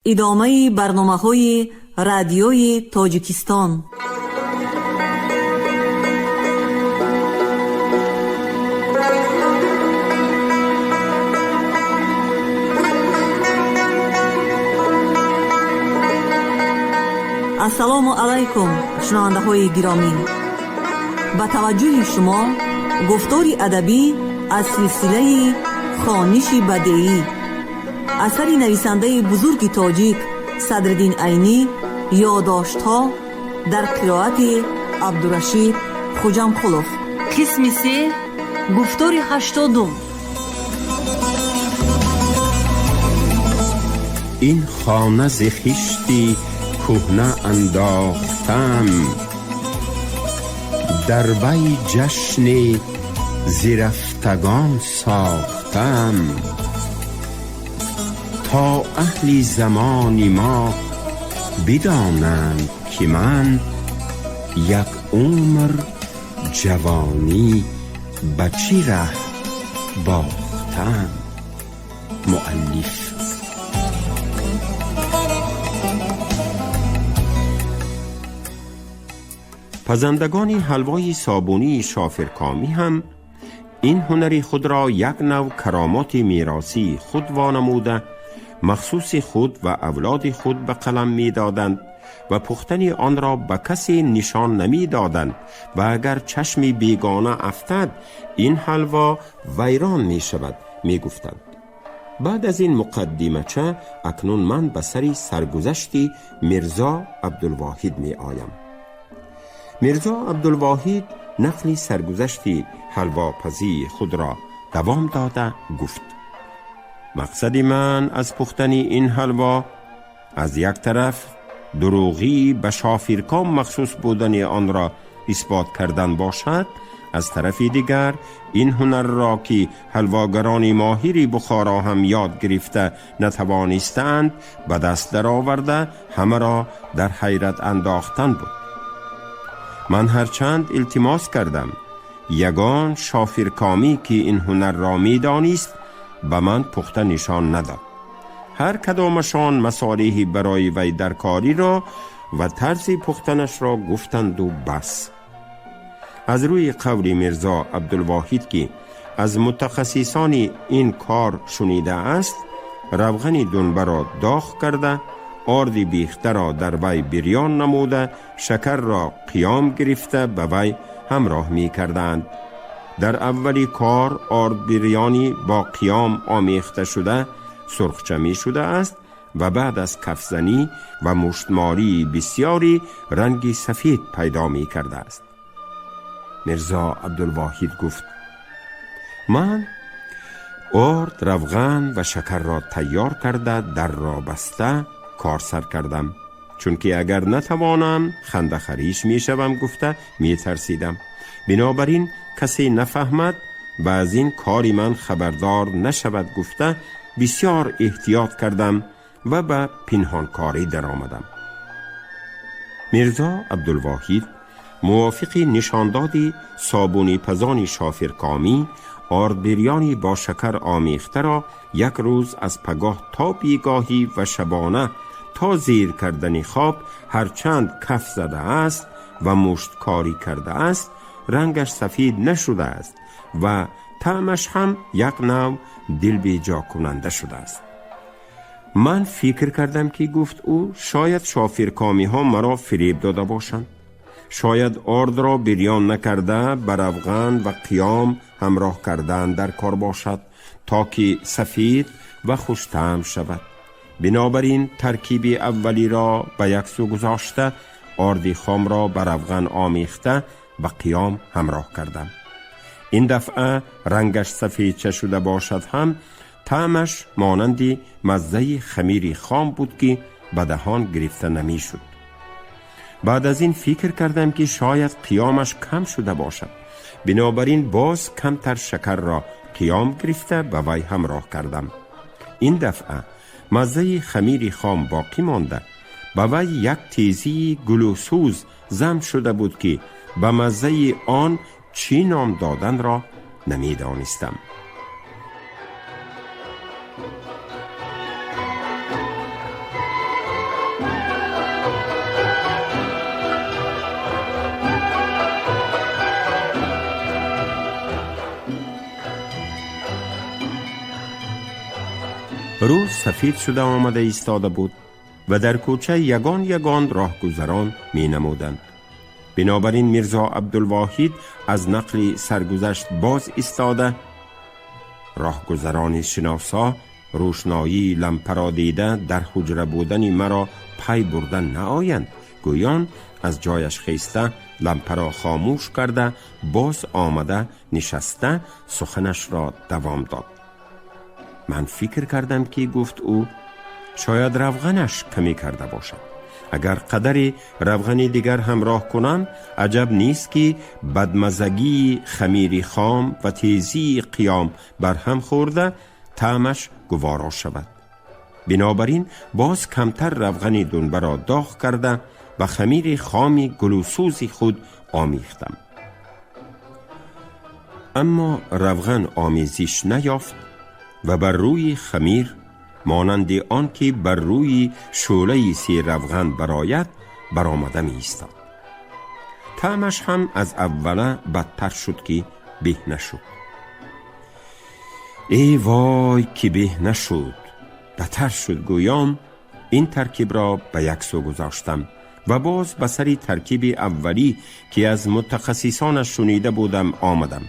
Идомаи барномаҳои Радиои Тоҷикистон. Ассалому алайкум, шунавандаҳои гиромӣ. Ба таваҷҷӯҳи шумо гуфтори адабӣ аз силсилаи «Хониши бадеӣ», асари нависандаи бузурги тоҷик Садриддин Айнӣ, «Ёдоштҳо», дар қироати Абдурашид Хуҷамқулов. Қисми се, гуфтори 80-ум. Ин хона зи хишти кӯҳна андохтам, дар вай ҷашни зирафтагон сохтам, то аҳли замони мо бидонанд, ки ман як умр ҷавонӣ ба чӣ раҳ бохтам. Муаллиф. Пазандагони ҳалвои собунии Шофиркомӣ ҳам ин ҳунари худро як нав каромоти меросии худ вонамуда, махсуси худ ва авлоди худ ба қалам медоданд ва пухтани онро ба касе нишон намедоданд ва агар чашми бегона афтад, ин ҳалво вайрон мешавад, мегуфтанд. Баъд аз ин муқаддимача акнун ман ба сари саргузашти Мирзо Абдулвоҳид меоям. Мирзо Абдулвоҳид нақли саргузашти ҳалвопазии худро давом дода гуфт: мақсади ман аз пухтани ин ҳалво аз як тараф дурӯғӣ ба Шофирком махсус будани онро исбот кардан бошад, аз тарафи дигар ин ҳунарро, ки ҳалвогарони моҳири Бухоро ҳам ёд гирифта натавонистаанд, ба даст дароварда ҳамаро дар ҳайрат андохтан буд. Ман ҳарчанд илтимос кардам, ягон шофиркомӣ, ки ин ҳунарро медонист, ба ман пухта нишон надод. Ҳар кадомашон масолеҳи барои вай даркориро ва тарзи пухтанашро гуфтанду бас. Аз рӯи қавли Мирзо Абдулвоҳид, ки аз мутахассисони ин кор шунидааст, равғани дунбаро доғ карда, орди бихтаро дар вай бирён намуда, шакарро қиём гирифта ба вай ҳамроҳ мекарданд. Дар аввали кор орд бирёнӣ бо қиём омехта шуда сурхча мешудааст ва баъд аз кафзанӣ ва муштмории бисёре ранги сафед пайдо мекардааст. Мирзо Абдулвоҳид гуфт: ман орд, равған ва шакарро тайёр карда, дарро баста кор сар кардам, чунки агар натавонам, хандахариш мешавам гуфта метарсидам. Бинобар ин касе нафаҳмад ва аз ин кори ман хабардор нашавад гуфта, бисёр эҳтиёт кардам ва ба пинҳонкорӣ даромадам. Мирзо Абдулвоҳид мувофиқи нишондоди собунипазони Шофиркомӣ ордбирёни бо шакар омехтаро як рӯз аз пагоҳ то бегоҳӣ ва шабона то зир кардани хоб ҳарчанд каф задааст ва мушткорӣ кардааст, рангаш сафид нашудааст ва таъмаш ҳам як нав дилбеҷокунанда шудааст. Ман фикр кардам, ки, гуфт ӯ, шояд шофиркомиҳо маро фиреб дода бошанд, шояд ордро бирён накарда, ба равған ва қиём ҳамроҳ кардан дар кор бошад, то ки сафид ва хуштаъм шавад. Бинобар ин таркиби аввалиро ба як сӯ гузошта, орди хомро ба равған омехта ба қиём ҳамроҳ кардам. Ин дафъа рангаш сафедча шуда бошад ҳам, таъмаш монанди маззаи хамири хом буд, ки ба даҳон гирифта намешуд. Баъд аз ин фикр кардам, ки шояд қиёмаш кам шуда бошад. Бинобар ин боз камтар шакарро қиём гирифта ба вай ҳамроҳ кардам. Ин дафъа маззаи хамири хом боқӣ монда, ба вай як тезии гулӯсӯз зам шуда буд, ки ба маззаи он чӣ ном доданро намедонистам. Рӯз сафед шуда омада истода буд ва дар кӯча ягон ягон роҳгузарон менамуданд. Бинобар ин Мирзо Абдулвоҳид аз нақли саргузашт боз истода, роҳгузарони шиносо рӯшноии лампаро дида дар ҳуҷра будани маро пай бурда наоянд, гӯён аз ҷояш хеста лампаро хомӯш карда боз омада нишаста суханашро давом дод. Ман фикр кардам ки, гуфт ӯ, шояд равғанаш камӣ карда бошад. Агар қадари равғани дигар ҳамроҳ кунам, аҷаб нест ки бадмазагии хамири хом ва тезии қиём барҳам хӯрда таъмаш гуворо шавад. Бинобар ин боз камтар равғани дунбаро доғ карда ба хамири хоми гулӯсӯзи худ омехтам. Аммо равған омезиш наёфт ва бар рӯи хамир монанди он ки бар рӯи шӯлаи серравған барояд баромада меистод. Таъмаш ҳам аз аввала бадтар шуд ки беҳ нашуд. Эй вой ки беҳ нашуд, бадтар шуд, гӯён ин таркибро ба як сӯ гузоштам ва боз ба сари таркиби аввалӣ ки аз мутахассисонаш шунида будам омадам.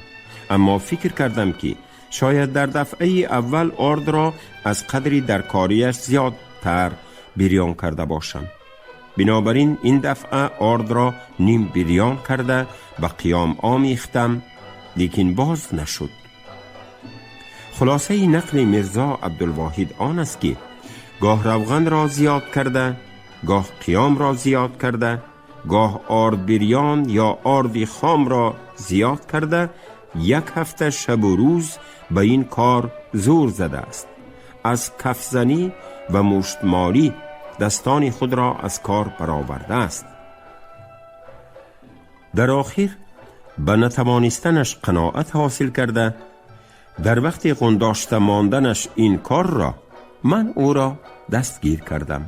Аммо фикр кардам ки шояд дар дафъаи аввал ордро аз қадри даркориаш зиёдтар бирён карда бошам. Бинобар ин ин дафъа ордро ним бирён карда ба қиём омехтам, лекин боз нашуд. Хулосаи нақли Мирзо Абдулвоҳид он аст ки гоҳ равғанро зиёд карда, гоҳ қиёмро зиёд карда, гоҳ орд бирён ё орди хомро зиёд карда, як ҳафта шабу рӯз ба ин кор зӯр задааст. Аз кафзанӣ ва муштмолӣ дастони худро аз кор баровардааст. Дар охир ба натавонистанаш қаноат ҳосил карда, дар вақти ғундошта монданаш ин корро ман ӯро дастгир кардам.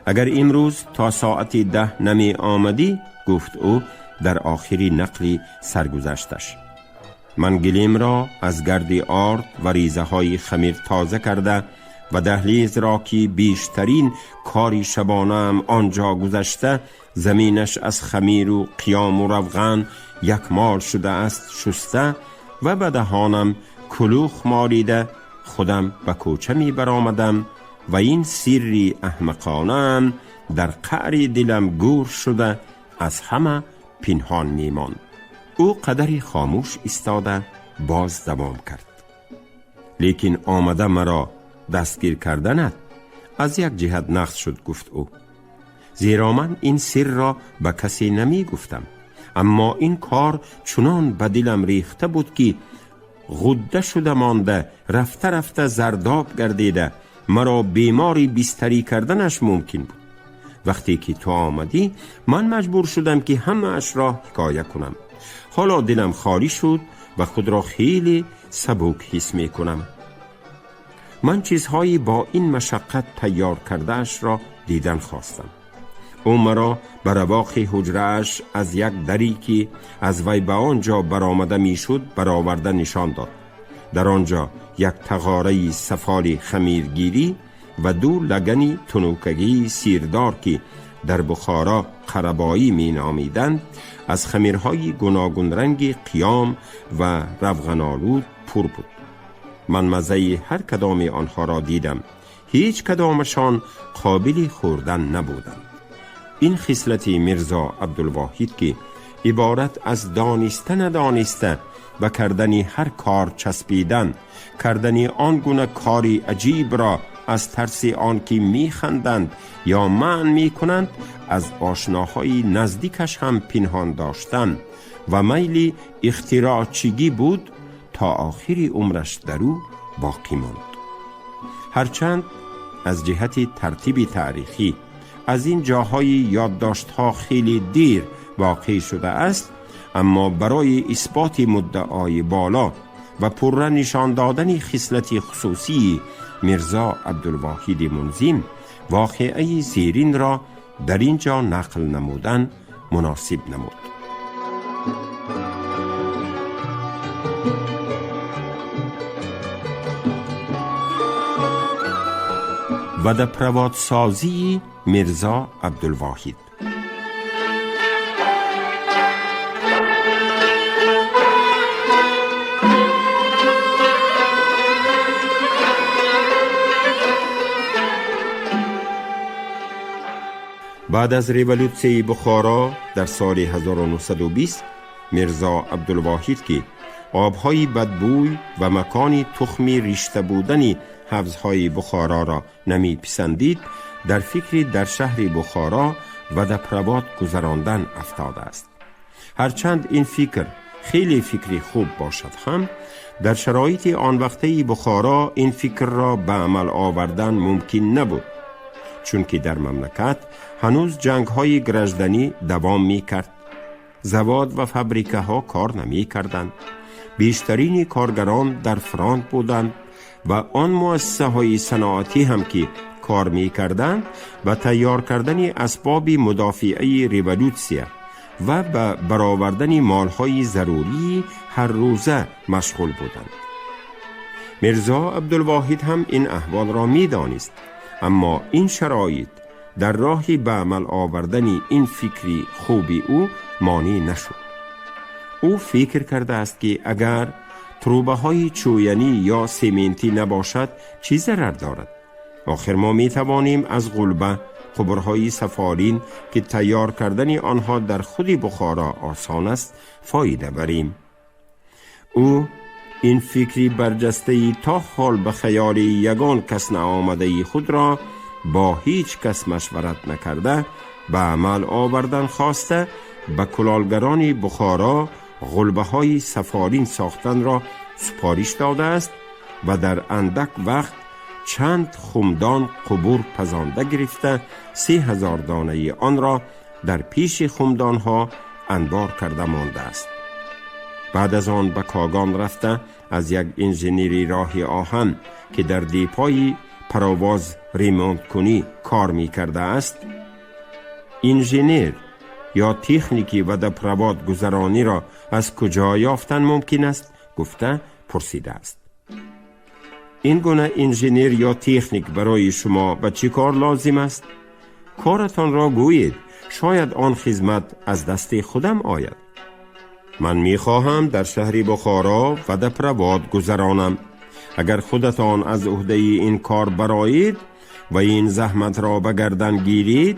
Агар имрӯз то соати 10 намеомадӣ, гуфт ӯ дар охири нақли саргузашташ, ман гилемро аз гарди орд ва ризаҳои хамир тоза карда ва даҳлизро ки бештарин кори шабонаам он ҷо гузашта, заминаш аз хамиру қиёму равған якмол шудааст, шуста ва ба даҳонам кулух молида худам ба кӯча мебаромадам ва ин сирри аҳмақонаам дар қаъри дилам гӯр шуда аз ҳама пинҳон мемонд. Ӯ қадари хомӯш истода боз давом кард. Лекин омада маро дастгир карданат аз як ҷиҳат нағз шуд, гуфт ӯ, зеро ман ин сирро ба касе намегуфтам. Аммо ин кор чунон ба дилам рехта буд ки ғудда шуда монда, рафта рафта зардоб гардида, маро бемори бистарӣ карданаш мумкин буд. Вақте ки ту омадӣ, ман маҷбур шудам ки ҳамаашро ҳикоя кунам. Ҳоло дилам холӣ шуд ва худро хеле сабук ҳис мекунам. Ман чизҳои бо ин машаққат тайёр кардаашро дидан хостам. Ӯ маро ба равоқи ҳуҷрааш аз як дарӣ ки аз вай ба он ҷо баромада мешуд бароварда нишон дод. Дар он ҷо як тағораи сафоли хамиргирӣ ва ду лагани тунукагии сирдор ки дар Бухоро қарабоӣ меномиданд, аз хамирҳои гуногунранги қиём ва равғанолуд пур буд. Ман маззаи ҳар кадоми онҳоро дидам. Ҳеҷ кадомашон қобили хӯрдан набуданд. Ин хислати Мирзо Абдулвоҳид ки иборат аз дониста надониста ба кардани ҳар кор часпидан, кардани он гуна кори аҷибро аз тарси он ки механданд ё манъ мекунанд, аз ошноҳои наздикаш ҳам пинҳон доштан ва майли ихтироъчигӣ буд, то охири умраш дар ӯ боқӣ монд. Ҳарчанд аз ҷиҳати тартиби таърихӣ аз ин ҷоҳои ёддоштҳо хеле дер воқеъ шудааст, аммо барои исботи муддаои боло ва пурра нишон додани хислати хусусии Мирзо Абдулвоҳиди Мунзим воқеаи зеринро дар ин ҷо нақл намудан муносиб намуд. Водопроводсозии Мирзо Абдулвоҳид. Баъд аз революсияи Бухоро дар соли 1920 Мирзо Абдулвоҳид, ки обҳои бадбӯй ва макони тухми ришта будани ҳавзҳои Бухороро намеписандид, дар фикри дар шаҳри Бухоро водопровод гузарондан афтодааст. Ҳарчанд ин фикр хеле фикри хуб бошад ҳам, дар шароити он вақтаи Бухоро ин фикрро ба амал овардан мумкин набуд, чунки дар мамлакат ҳанӯз ҷангҳои гражданӣ давом мекард, завод ва фабрикаҳо кор намекарданд, бештарини коргарон дар фронт буданд ва он муассисаҳои саноатӣ ҳам ки кор мекарданд, ба тайёр кардани асбоби мудофиаи революсия ва ба баровардани молҳои зарурии ҳаррӯза машғул буданд. Мирзо Абдулвоҳид ҳам ин аҳволро медонист, аммо ин шароит дар роҳи ба амал овардани ин фикри хуби ӯ монеъ нашуд. Ӯ фикр кардааст, ки агар трубаҳои чӯянӣ ё сементӣ набошад, чӣ зарар дорад? Охир мо метавонем аз ғулба, қубурҳои сафолин, ки тайёр кардани онҳо дар худи Бухоро осон аст, фоида барем. Ӯ ин фикри барҷастаи то ҳол ба хаёли ягон кас наомадаи худро бо ҳеҷ кас машварат накарда ба амал овардан хоста, ба кулолгарони Бухоро ғулбаҳои сафолин сохтанро супориш додааст ва дар андак вақт чанд хумдон қубур пазонда гирифта, 3000 донаи онро дар пеши хумдонҳо анбор карда мондааст. Баъд аз он ба Когон рафта, аз як инженери роҳи оҳан, ки дар депои паровоз ремонткунӣ кор мекардааст, инженер ё техники водопровод гузарониро аз куҷо ёфтан мумкин аст, гуфта пурсидааст. Ин гуна инженер ё техник барои шумо ба чӣ кор лозим аст? Коратонро гӯед, шояд он хизмат аз дасти худам ояд. Ман мехоҳам дар шаҳри Бухоро водопровод гузаронам. Агар худатон аз уҳдаи ин кор бароед ва ин заҳматро ба гардан гиред,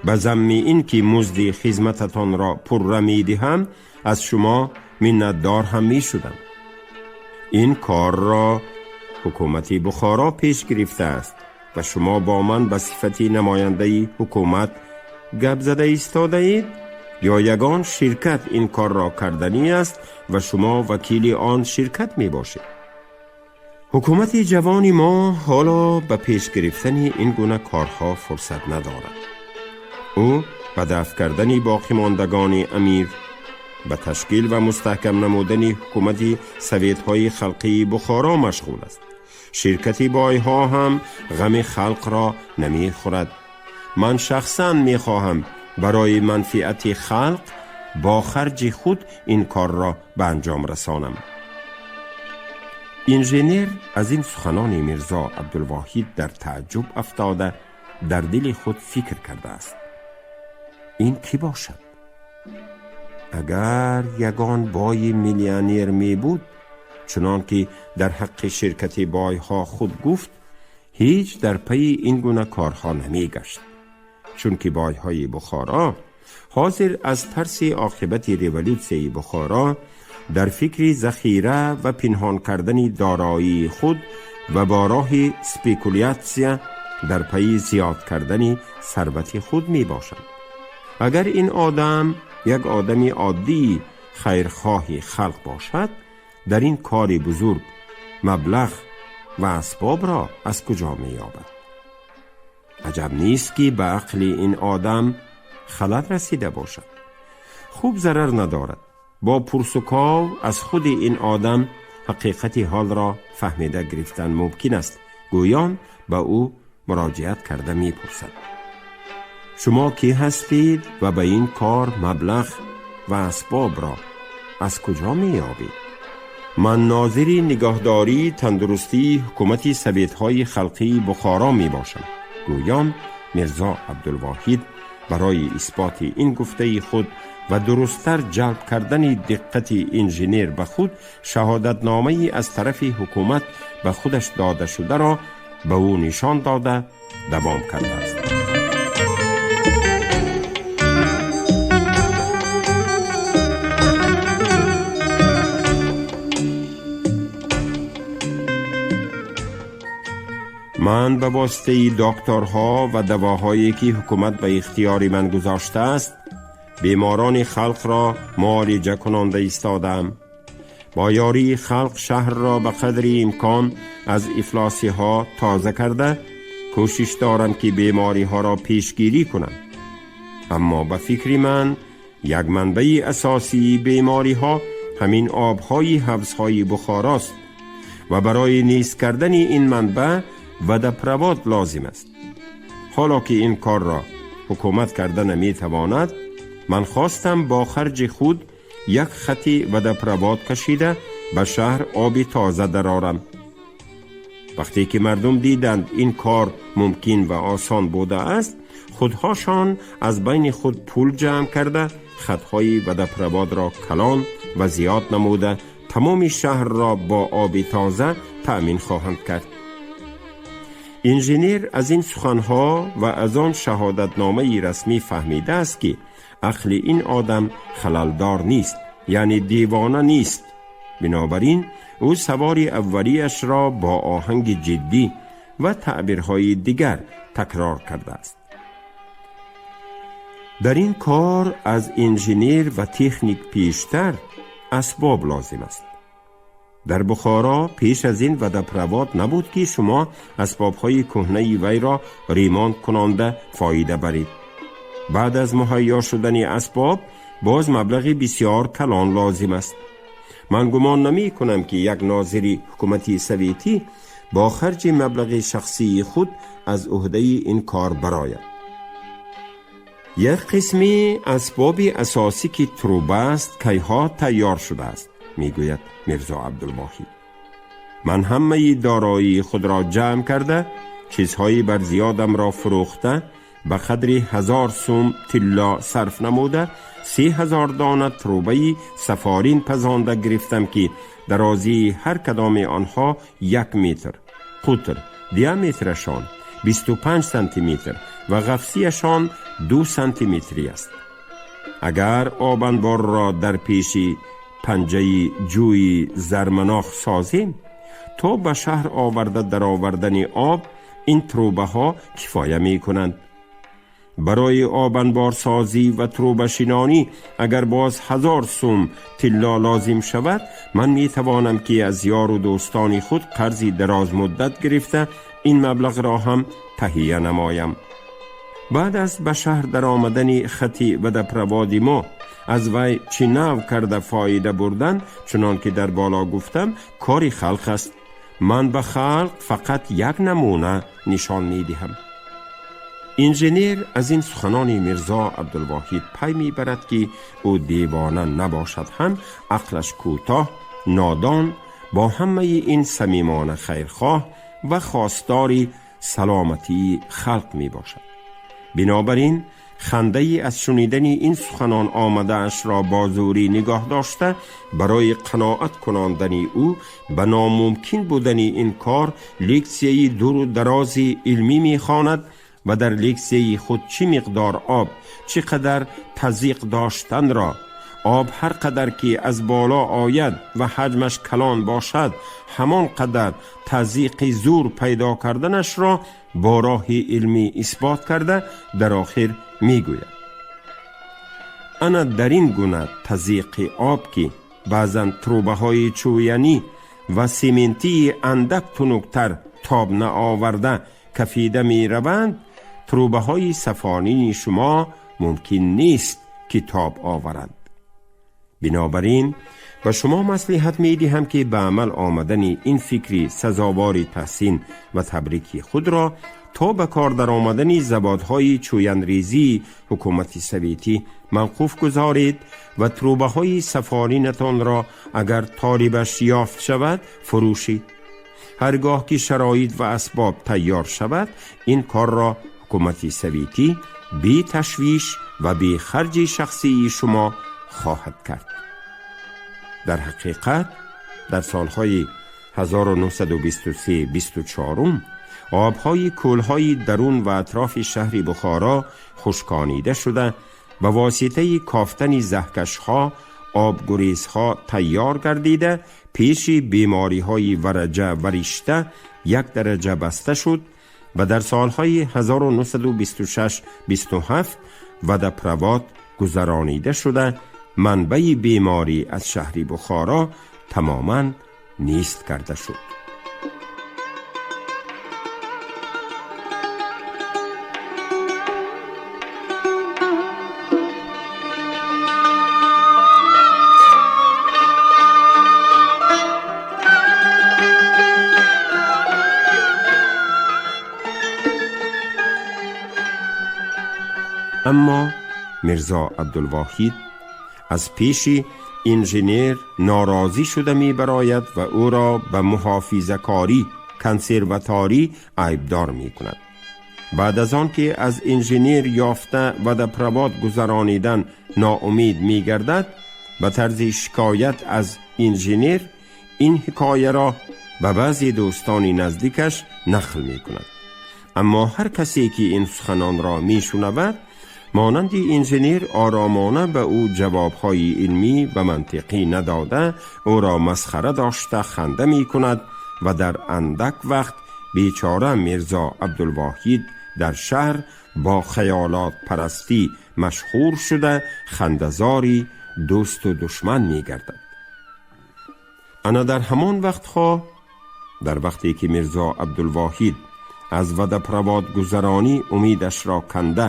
ба замми ин ки музди хизмататонро пурра медиҳам, аз шумо миннатдор ҳам мешудам. Ин корро ҳукумати Бухоро пеш гирифтааст ва шумо бо ман ба сифати намояндаи ҳукумат гап зада истодаед, ё ягон ширкат ин корро карданӣ аст ва шумо вакили он ширкат мебошед? Ҳукумати ҷавони мо ҳоло ба пеш гирифтани ин гуна корҳо фурсат надорад. Ӯ ба дафт кардани боқимондагони амир, ба ташкил ва мустаҳкам намудани ҳукумати советҳои халқии Бухоро машғул аст. Ширкати бойҳо ҳам ғами халқро намехӯрад. Ман шахсан мехоҳам барои манфиати халқ бо харҷи худ ин корро ба анҷом расонам. Инженер аз ин суханони Мирзо Абдулвоҳид дар таъҷуб афтода, дар дили худ фикр кардааст: ин кӣ бошад? Агар ягон бои миллионер мебуд, чунон ки дар ҳаққи ширкати бойҳо худ гуфт, ҳеҷ дар пайи ин гуна корҳо намегашт, чунки бойҳои Бухоро ҳозир аз тарси оқибати революсияи Бухоро дар фикри захира ва пинҳон кардани дороии худ ва бо роҳи спекулятсия дар пайи зиёд кардани сарвати худ мебошанд. Агар ин одам як одами оддии хайрхоҳи халқ бошад, дар ин кори бузург маблағ ва асбобро аз куҷо меёбад? Аҷаб нест, ки ба ақли ин одам халал расида бошад. Хуб, зарар надорад, бо пурсуков аз худи ин одам ҳақиқати ҳолро фаҳмида гирифтан мумкин аст. Гӯён ба ӯ муроҷиат карда мепурсад: шумо кӣ ҳастед ва ба ин кор маблағ ва асбобро аз куҷо меёбед? Ман нозири нигоҳдории тандурустии ҳукумати советҳои халқии Бухоро мебошам. Гӯён Мирзо Абдулвоҳид барои исботи ин гуфтаи худ ва дурусттар ҷалб кардани диққати инженер ба худ шаҳодатномае аз тарафи ҳукумат ба худаш дода шударо ба ӯ нишон дода давом кардааст. Ман ба воситаи докторҳо ва давоҳое ки ҳукумат ба ихтиёри ман гузоштааст, беморони халқро муолиҷа кунонда истодаам. Бо ёрии халқ шаҳрро ба қадри имкон аз ифлосиҳо тоза карда, кӯшиш дорам ки бемориҳоро пешгирӣ кунам. Аммо ба фикри ман як манбаи асосии бемориҳо ҳамин обҳои ҳавзҳои Бухорост ва барои нест кардани ин манбаъ водопровод лозим аст. Ҳоло ки ин корро ҳукумат карда наметавонад, ман хостам бо харҷи худ як хати водопровод кашида ба шаҳр оби тоза дарорам. Вақте ки мардум диданд ин кор мумкин ва осон будааст, худҳошон аз байни худ пул ҷамъ карда, хатҳои водопроводро калон ва зиёд намуда, тамоми шаҳрро бо оби тоза таъмин хоҳанд кард. Инженер аз ин суханҳо ва аз он шаҳодатномаи расмӣ фаҳмидааст, ки ақли ин одам халалдор нест, яъне девона нест. Бинобар ин ӯ савори аввалиашро бо оҳанги ҷиддӣ ва таъбирҳои дигар такрор кардааст. Дар ин кор аз инженер ва техник пештар асбоб лозим аст. Дар Бухоро пеш аз ин водопровод набуд, ки шумо асбобҳои кӯҳнаи вайро ремонт кунонда фоида баред. Баъд аз муҳайё шудани асбоб боз маблағи бисёр калон лозим аст. Ман гумон намекунам, ки як нозири ҳукумати советӣ бо харҷи маблағи шахсии худ аз ӯҳдаи ин кор барояд. Як қисми асбоби асосӣ, ки труба аст, кайҳо тайёр шудааст, мегӯяд Мирзо Абдулвоҳид. Ман ҳамаи дороии худро ҷамъ карда, чизҳои барзиёдамро фурӯхта, ба қадри 1000 сум тилло сарф намуда, 3000 дона трубаи сафорин пазонда гирифтам, ки дарозии ҳар кадоми онҳо 1 метр, қутр диаметрашон 25 сантиметр ва ғафсияшон 2 сантиметрӣ аст. Агар обанборро дар пеши панҷаи ҷӯи Зарманох созем, то ба шаҳр оварда даровардани об ин трубаҳо кифоя мекунанд. Барои обанборсозӣ ва трубашинонӣ агар боз 1000 сум тилло лозим шавад, ман метавонам, ки аз ёру дӯстони худ қарзи дарозмуддат гирифта, ин маблағро ҳам таҳия намоям. Баъд аз ба шаҳр даромадани хати водопроводи мо аз вай чӣ нав карда фоида бурдан, чунон ки дар боло гуфтам, кори халқ аст. Ман ба халқ фақат як намуна нишон медиҳам. Инженер аз ин суханони Мирзо Абдулвоҳид пай мебарад, ки ӯ девона набошад ҳам, ақлаш кӯтоҳ, нодон, бо ҳамаи ин самимона хайрхоҳ ва хостори саломатии халқ мебошад. Бинобар ин хандаи аз шунидани ин суханон омадаашро бо зӯрӣ нигоҳ дошта, барои қаноат кунондани ӯ ба номумкин будани ин кор лексияи дуру дарози илмӣ мехонад ва дар лексияи худ чӣ миқдор об чӣ қадар тазиқ доштанро, об ҳар қадар ки аз боло ояд ва ҳаҷмаш калон бошад, ҳамон қадар тазиқи зур пайдо карданашро бо роҳи илмӣ исбот карда, дар охир мегӯяд: ана дар ин гуна тазиқи об, ки баъзан трубаҳои чӯянӣ ва сементии андак тунуктар тоб наоварда кафида мераванд, трубаҳои сафонини шумо мумкин нест, ки тоб оваранд. Бинобар ин ба шумо маслиҳат медиҳам, ки ба амал омадани ин фикри сазовори таҳсин ва табрики худро то ба кор даромадани заводҳои чӯянрезии ҳукумати советӣ мавқуф гузоред ва трубаҳои сафоринатонро, агар толибаш ёфт шавад, фурӯшед. ҳаргоҳ ки шароит ва асбоб тайёр шавад, ин корро ҳукумати советӣ беташвиш ва бехарҷи шахсии шумо хоҳад кард. Дар ҳақиқат, дар солҳои 1923-24 обҳои кӯлҳои дарун ва атрофи шаҳри Бухоро хушконида шуда, ба воситаи кофтани заҳкашҳо обгурезҳо тайёр гардида, пеши бемориҳои вараҷа ва ришта як дараҷа баста шуд ва дар солҳои 1926-27 водопровод гузаронида шуда, манбаи беморӣ аз шаҳри Бухоро тамоман нест карда шуд. Аммо Мирзо Абдулвоҳид аз пеши инженер норозӣ шуда мебарояд ва ӯро ба муҳофизакорӣ, консерваторӣ айбдор мекунад. Баъд аз он ки аз инженер ёфта водопровод гузаронидан ноумид мегардад, ба тарзи шикоят аз инженер ин ҳикояро ба баъзе дӯстони наздикаш нақл мекунад. Аммо ҳар касе ки ин суханонро мешунавад, монанди инженер оромона ба ӯ ҷавобҳои илмӣ ва мантиқӣ надода, ӯро масхара дошта ханда мекунад ва дар андак вақт бечора Мирзо Абдулвоҳид дар шаҳр бо хаёлотпарастӣ машҳур шуда, хандазори дӯсту душман мегардад. Ана дар ҳамон вақтҳо, дар вақте ки Мирзо Абдулвоҳид аз водопроводгузаронӣ умедашро канда,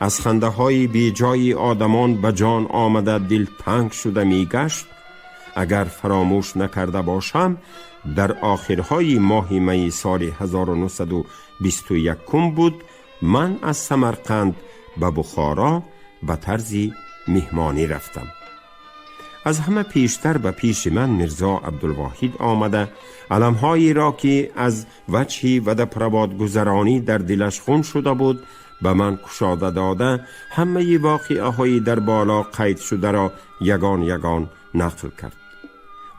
аз хандаҳои беҷои одамон ба ҷон омада, дилтанг шуда мегашт, агар фаромӯш накарда бошам, дар охирҳои моҳи майи соли 1921 буд, ман аз Самарқанд ба Бухоро ба тарзи меҳмонӣ рафтам. Аз ҳама пештар ба пеши ман Мирзо Абдулвоҳид омада, аламҳоеро ки аз ваҷҳи водопроводгузаронӣ дар дилаш хун шуда буд, ба ман кушода дода, ҳамаи воқеаҳои дар боло қайд шударо ягон ягон нақл кард.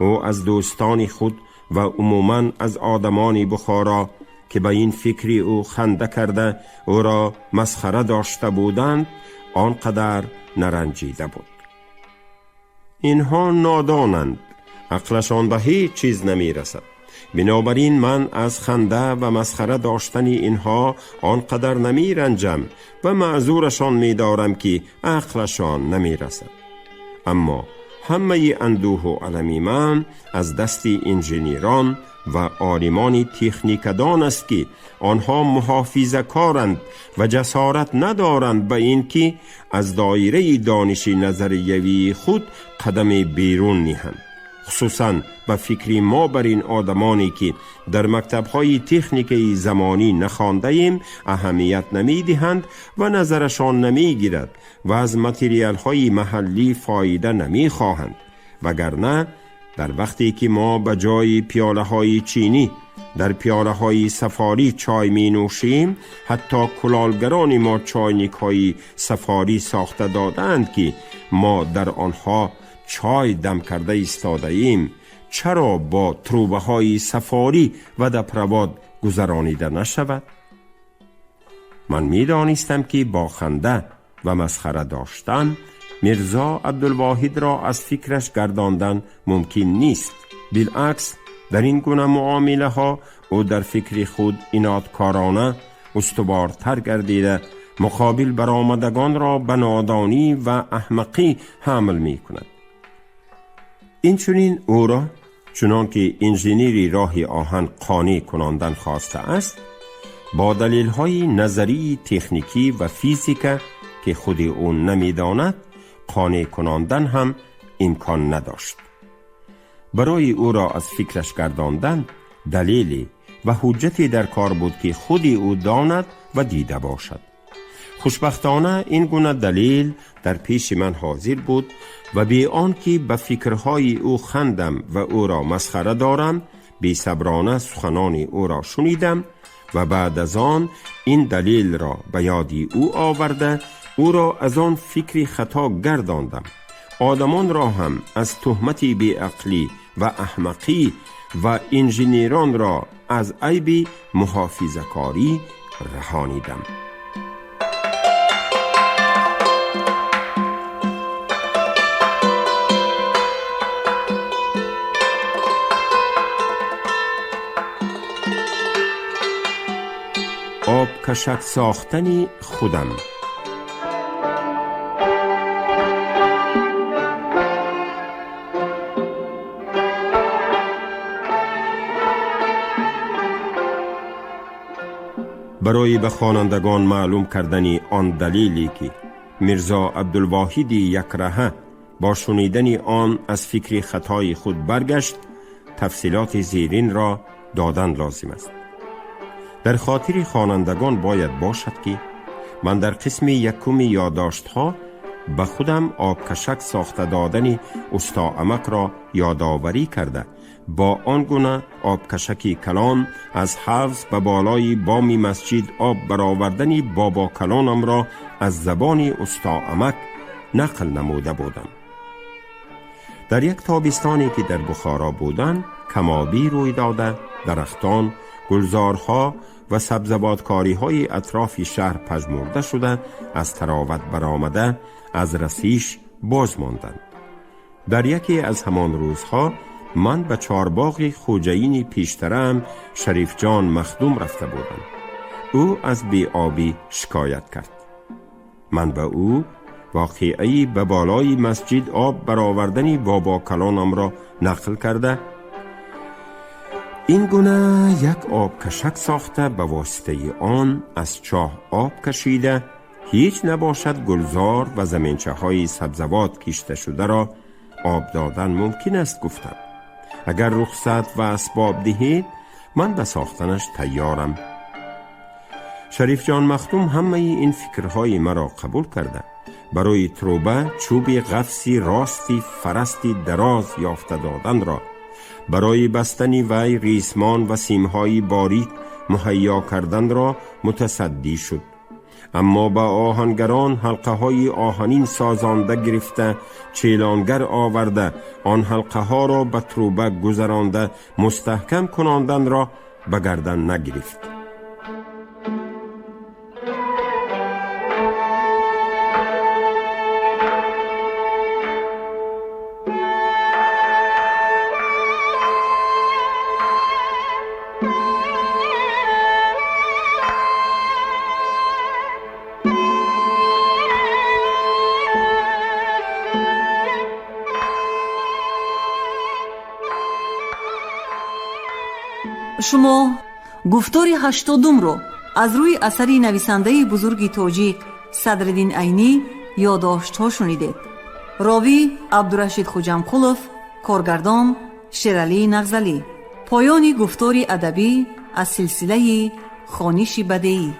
Ӯ аз дӯстони худ ва умуман аз одамони Бухоро, ки ба ин фикри ӯ ханда карда, ӯро масхара дошта буданд, он қадар наранҷида буд. Инҳо нодонанд, ақлашон ба ҳеҷ чиз намерасад. Бинобар ин ман аз ханда ва масхара доштани инҳо он қадар намеранҷам ва маъзурашон медорам, ки ақлашон намерасад. Аммо ҳамаи андӯҳу алами ман аз дасти инженерон ва олимони техникадон аст, ки онҳо муҳофизакоранд ва ҷасорат надоранд ба ин ки аз доираи дониши назариявии худ қадаме берун ниҳанд. Хусусан ба фикри мо бар ин одамоне ки дар мактабҳои техникаи замонӣ нахондаем, аҳамият намедиҳанд ва назарашон намегирад ва аз материалҳои маҳаллӣ фоида намехоҳанд. Вагарна дар вақте ки мо ба ҷои пиёлаҳои чинӣ дар пиёлаҳои сафорӣ чой менӯшем, ҳатто кулолгарони мо чойникҳои сафорӣ сохта додаанд, ки мо дар онҳо чой дам карда истодаем, чаро бо трубаҳои сафорӣ водопровод гузаронида нашавад? Ман медонистам, ки бо ханда ва масхара доштан Мирзо Абдулвоҳидро аз фикраш гардондан мумкин нест. Билакс, дар ин гуна муомилаҳо ӯ дар фикри худ иноткорона устувортар гардида, муқобил баромадагонро ба нодонӣ ва аҳмақӣ ҳамл мекунад. Инчунин ӯро, чунон ки инженери роҳи оҳан қонеъ кунондан хостааст, бо далелҳои назарии техникӣ ва физика, ки худи ӯ намедонад, қонеъ кунондан ҳам имкон надошт. Барои ӯро аз фикраш гардондан далеле ва ҳуҷҷате дар кор буд, ки худи ӯ донад ва дида бошад. Хушбахтона, ин гуна далел дар пеши ман ҳозир буд ва бе он ки ба фикрҳои ӯ хандам ва ӯро масхара дорам, бесаброна суханони ӯро шунидам ва баъд аз он ин далелро ба ёди ӯ оварда, ӯро аз он фикри хато гардондам. Одамонро ҳам аз туҳмати беақлӣ ва аҳмақӣ ва инженеронро аз айби муҳофизакорӣ раҳонидам. Обкашак сохтани худам. Барои ба хонандагон маълум кардани он далеле, ки Мирзо Абдулвоҳиди якраҳа бо шунидани он аз фикри хатои худ баргашт, тафсилоти зеринро додан лозим аст. Дар хотири хонандагон бояд бошад, ки ман дар қисми якуми ёддоштҳо ба худам обкашак сохта додани устоамакро ёдоварӣ карда, бо он гуна обкашаки калон аз ҳавз ба болои боми масҷид об баровардани бобокалонамро аз забони устоамак нақл намуда будам. Дар як тобистоне, ки дар Бухоро будам, камобӣ рӯй дода, дарахтон, гулзорҳо ва сабзавоткориҳои атрофи шаҳр пажмурда шуда, аз тароват баромада, аз расиш боз монданд. Дар яке аз ҳамон рӯзҳо ман ба чорбоғи хоҷаини пештараам Шарифҷон Махдум рафта будам. Ӯ аз беобӣ шикоят кард. Ман ба ӯ воқеаи ба болои масҷид об баровардани бобокалонамро нақл карда, ин гуна як обкашак сохта, ба воситаи он аз чоҳ об кашида, ҳеҷ набошад гулзор ва заминчаҳои сабзавот кишташударо об додан мумкин аст, гуфтам. Агар рухсат ва асбоб диҳед, ман ба сохтанаш тайёрам. Шарифҷон Махдум ҳамаи ин фикрҳои маро қабул карда, барои труба чӯби ғафси рости фарасти дароз ёфта доданро, барои бастани вай ресмон ва симҳои борик муҳайё карданро мутасаддӣ шуд. Аммо ба оҳангарон ҳалқаҳои оҳанин созонда гирифта, челонгар оварда, он ҳалқаҳоро ба труба гузаронда мустаҳкам кунонданро ба гардан нагирифт. Шумо гуфтори 80-умро аз рӯи асари нависандаи бузурги тоҷик Садриддин Айнӣ ёддоштҳо шунидед. Ровӣ Абдурашид Хуҷамқулов, коргардон Шералӣ Нағзалӣ. Поёни гуфтори адабӣ аз силсилаи хониши бадеӣ.